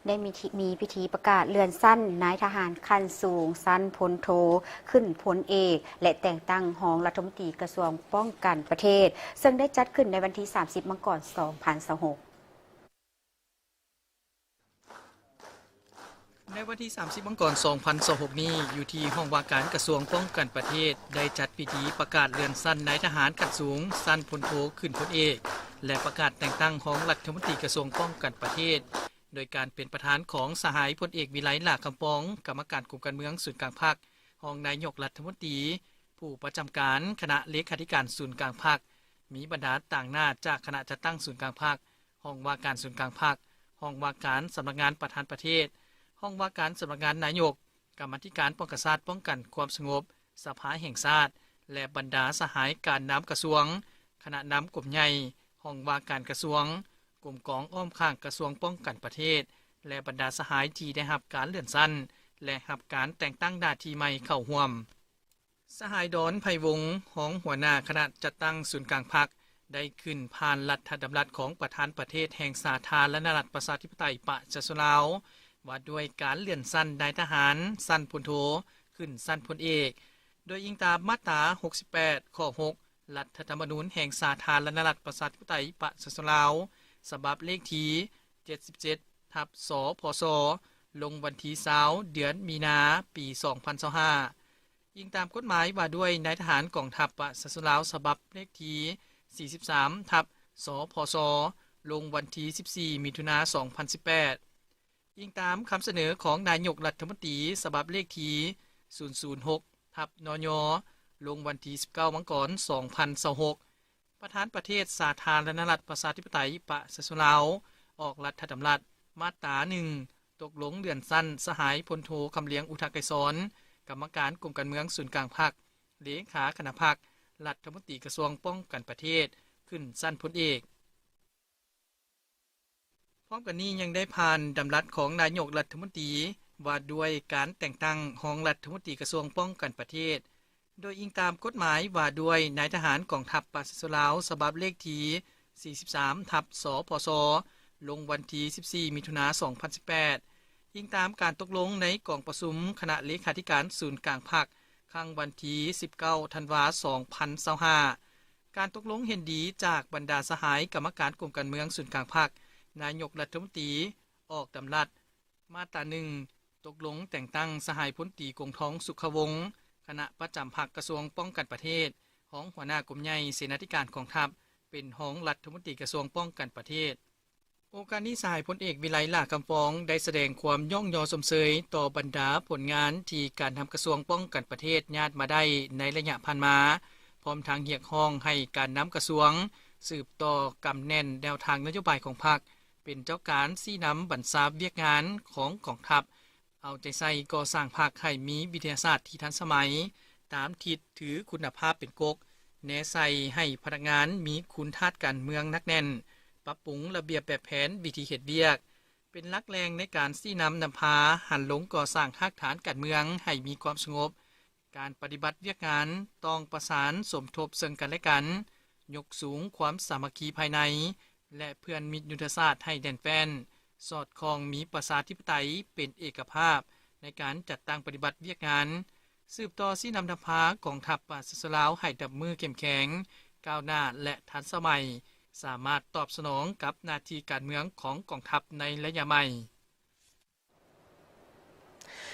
ໄດ້ມີພິ ມີພິທີປະກາດເລື່ອນຊັ້ນນາຍທະຫານຂັ້ນສູງ ຊັ້ນພົນໂທ ຂຶ້ນພົນເອກ ແລະ ແຕ່ງຕັ້ງຮອງລັດຖະມົນຕີກະຊວງປ້ອງກັນປະເທດ ເຊິ່ງໄດ້ຈັດຂຶ້ນໃນວັນທີສາມສິບ ມັງກອນ ສອງພັນຊາວຫົກ. ໃນວັນທີສາມສິບ ມັງກອນ ສອງພັນຊາວຫົກນີ້ ຢູ່ທີ່ຫ້ອງວ່າການກະຊວງປ້ອງກັນປະເທດ ໄດ້ຈັດພິທີປະກາດເລື່ອນຊັ້ນນາຍທະຫານຂັ້ນສູງ ຊັ້ນພົນໂທ ຂຶ້ນພົນເອກ ແລະ ປະກາດແຕ່ງຕັ້ງຮອງລັດຖະມົນຕີກະຊວງປ້ອງກັນປະເທດ ໂດຍການເປັນປະທານຂອງສະຫາຍພົນເອກ ວິໄລ ຫຼ້າຄຳຟອງ ກຳມະການກົມການເມືອງສູນກາງພັກ, ຮອງນາຍົກລັດຖະມົນຕີ, ຜູ້ປະຈຳການຄະນະເລຂາທິການສູນກາງພັກ, ມີບັນດາຕາງໜ້າຈາກຄະນະຈັດຕັ້ງສູນກາງພັກ, ຫ້ອງວ່າການສູນກາງພັກ, ຫ້ອງວ່າການສຳນັກງານປະທານປະເທດ, ຫ້ອງວ່າການສຳນັກງານນາຍົກ, ກຳມາທິການປ້ອງກັນຊາດ ປ້ອງກັນຄວາມສະຫງົບ, ສະພາແຫ່ງຊາດ ແລະ ບັນດາສະຫາຍການນຳກະຊວງ, ຄະນະນຳກົມໃຫຍ່, ຫ້ອງວ່າການກະຊວງ, ກົມກອງອ້ອມຂ້າງກະຊວງປ້ອງກັນປະເທດ ແລະ ບັນດາສະຫາຍທີ່ໄດ້ຮັບການເລື່ອນຊັ້ນ ແລະ ຮັບການແຕ່ງຕັ້ງໜ້າທີ່ໃໝ່ເຂົ້າຮ່ວມ. ສະຫາຍ ດອນ ໄພວົງ ຮອງຫົວໜ້າຄະນະຈັດຕັ້ງສູນກາງພັກ ໄດ້ຂຶ້ນຜ່ານລັດຖະດຳລັດຂອງປະທານປະເທດແຫ່ງສາທາລະນະລັດປະຊາທິປະໄຕປະຊາຊົນລາວ ວ່າດ້ວຍການເລື່ອນຊັ້ນນາຍທະຫານຊັ້ນພົນໂທ ຂຶ້ນຊັ້ນພົນເອກ ໂດຍອີງຕາມມາດຕາຫົກສິບແປດ ຂໍ້ຫົກ ລັດຖະທຳມະນູນແຫ່ງສາທາລະນະລັດປະຊາທິປະໄຕປະຊາຊົນລາວ ສະບັບເລກທີເຈັດສິບເຈັດ ທັບ ສພສ ລົງວັນທີຊາວ ເດືອນມີນາ ປີສອງພັນຊາວຫ້າ. ອີງຕາມກົດໝາຍວ່າດ້ວຍນາຍທະຫານກອງທັບປະຊາຊົນລາວ ສະບັບເລກທີສີ່ສິບສາມ ທັບ ສພສ ລົງວັນທີສິບສີ່ ມິຖຸນາ ສອງພັນສິບແປດ. ອີງຕາມຄຳສະເໜີຂອງນາຍົກລັດຖະມົນຕີ ສະບັບເລກທີສູນສູນຫົກ ທັບ ນຍ ລົງວັນທີສິບເກົ້າ ມັງກອນ ສອງພັນຊາວຫົກ, ປະທານປະເທດສາທາລະນະລັດປະຊາທິປະໄຕປະຊາຊົນລາວ ອອກລັດຖະດຳລັດ ມາດຕາໜຶ່ງ ຕົກລົງເລື່ອນຊັ້ນສະຫາຍພົນໂທ ຄຳລຽງ ອຸທະໄກສອນ ກຳມະການກົມການເມືອງສູນກາງພັກ, ເລຂາຄະນະພັກ, ລັດຖະມົນຕີກະຊວງປ້ອງກັນປະເທດ ຂຶ້ນຊັ້ນພົນເອກ. ພ້ອມກັນນີ້ຍັງໄດ້ຜ່ານດຳລັດຂອງນາຍົກລັດຖະມົນຕີ ວ່າດ້ວຍການແຕ່ງຕັ້ງຮອງລັດຖະມົນຕີກະຊວງປ້ອງກັນປະເທດ ໂດຍອີງຕາມກົດໝາຍວ່າດ້ວຍນາຍທະຫານກອງທັບປະຊາຊົນລາວ ສະບັບເລກທີສີ່ສິບສາມ ທັບ ສພສ ລົງວັນທີສິບສີ່ ມິຖຸນາ ສອງພັນສິບແປດ, ອີງຕາມການຕົກລົງໃນກອງປະຊຸມຄະນະເລຂາທິການສູນກາງພັກ ຄັ້ງວັນທີສິບເກົ້າ ທັນວາ ສອງພັນຊາວຫ້າ. ການຕົກລົງເຫັນດີຈາກບັນດາສະຫາຍກຳມະການກົມການເມືອງສູນກາງພັກ, ນາຍົກລັດຖະມົນຕີອອກດຳລັດ ມາດຕາໜຶ່ງ ຕົກລົງແຕ່ງຕັ້ງສະຫາຍພົນຕີ ກົງທອງ ສຸຂະວົງ ຄະນະປະຈຳພັກກະຊວງປ້ອງກັນປະເທດ, ຮອງຫົວໜ້າກົມໃຫຍ່ເສນາທິການກອງທັບ ເປັນຮອງລັດຖະມົນຕີກະຊວງປ້ອງກັນປະເທດ. ໂອກາດນີ້ ສະຫາຍພົນເອກ ວິໄລ ຫຼ້າຄຳຟອງ ໄດ້ສະແດງຄວາມຍ້ອງຍໍຊົມເຊີຍຕໍ່ບັນດາຜົນງານທີ່ການນຳກະຊວງປ້ອງກັນປະເທດຍາດມາໄດ້ໃນໄລຍະຜ່ານມາ, ພ້ອມທັງຮຽກຮ້ອງໃຫ້ການນຳກະຊວງສືບຕໍ່ກຳແໜ້ນແນວທາງນະໂຍບາຍຂອງພັກ, ເປັນເຈົ້າການຊີ້ນຳບັນຊາວຽກງານຂອງກອງທັບ, ເອົາໃຈໃສ່ກໍ່ສ້າງພັກໃຫ້ມີວິທະຍາສາດທີ່ທັນສະໄໝ, ຕາມທິດຖືຄຸນນະພາບເປັນກົກ, ແນໃສ່ໃຫ້ພະນັກງານມີຄຸນທາດການເມືອງໜັກແໜ້ນ, ປັບປຸງລະບຽບແບບແຜນວິທີເຮັດວຽກ, ເປັນຫຼັກແຫຼ່ງໃນການຊີ້ນຳນຳພາຫັນລົງກໍ່ສ້າງຮາກຖານການເມືອງໃຫ້ມີຄວາມສະຫງົບ, ການປະຕິບັດວຽກງານຕ້ອງປະສານສົມທົບເຊິ່ງກັນແລະກັນ, ຍົກສູງຄວາມສາມັກຄີພາຍໃນ ແລະ ເພື່ອນມິດຍຸດທະສາດໃຫ້ແໜ້ນແຟ້ນ, ສອດຄ່ອງມີປະຊາທິປະໄຕເປັນເອກະພາບໃນການຈັດຕັ້ງປະຕິບັດວຽກງານ, ສືບຕໍ່ຊີ້ນຳນຳພາກອງທັບປະຊາຊົນລາວໃຫ້ດັບມືເຂັ້ມແຂງ, ກ້າວໜ້າ ແລະ ທັນສະໄໝ, ສາມາດຕອບສະໜອງກັບໜ້າທີ່ການເມືອງຂອງກອງທັບໃນໄລຍະໃໝ່.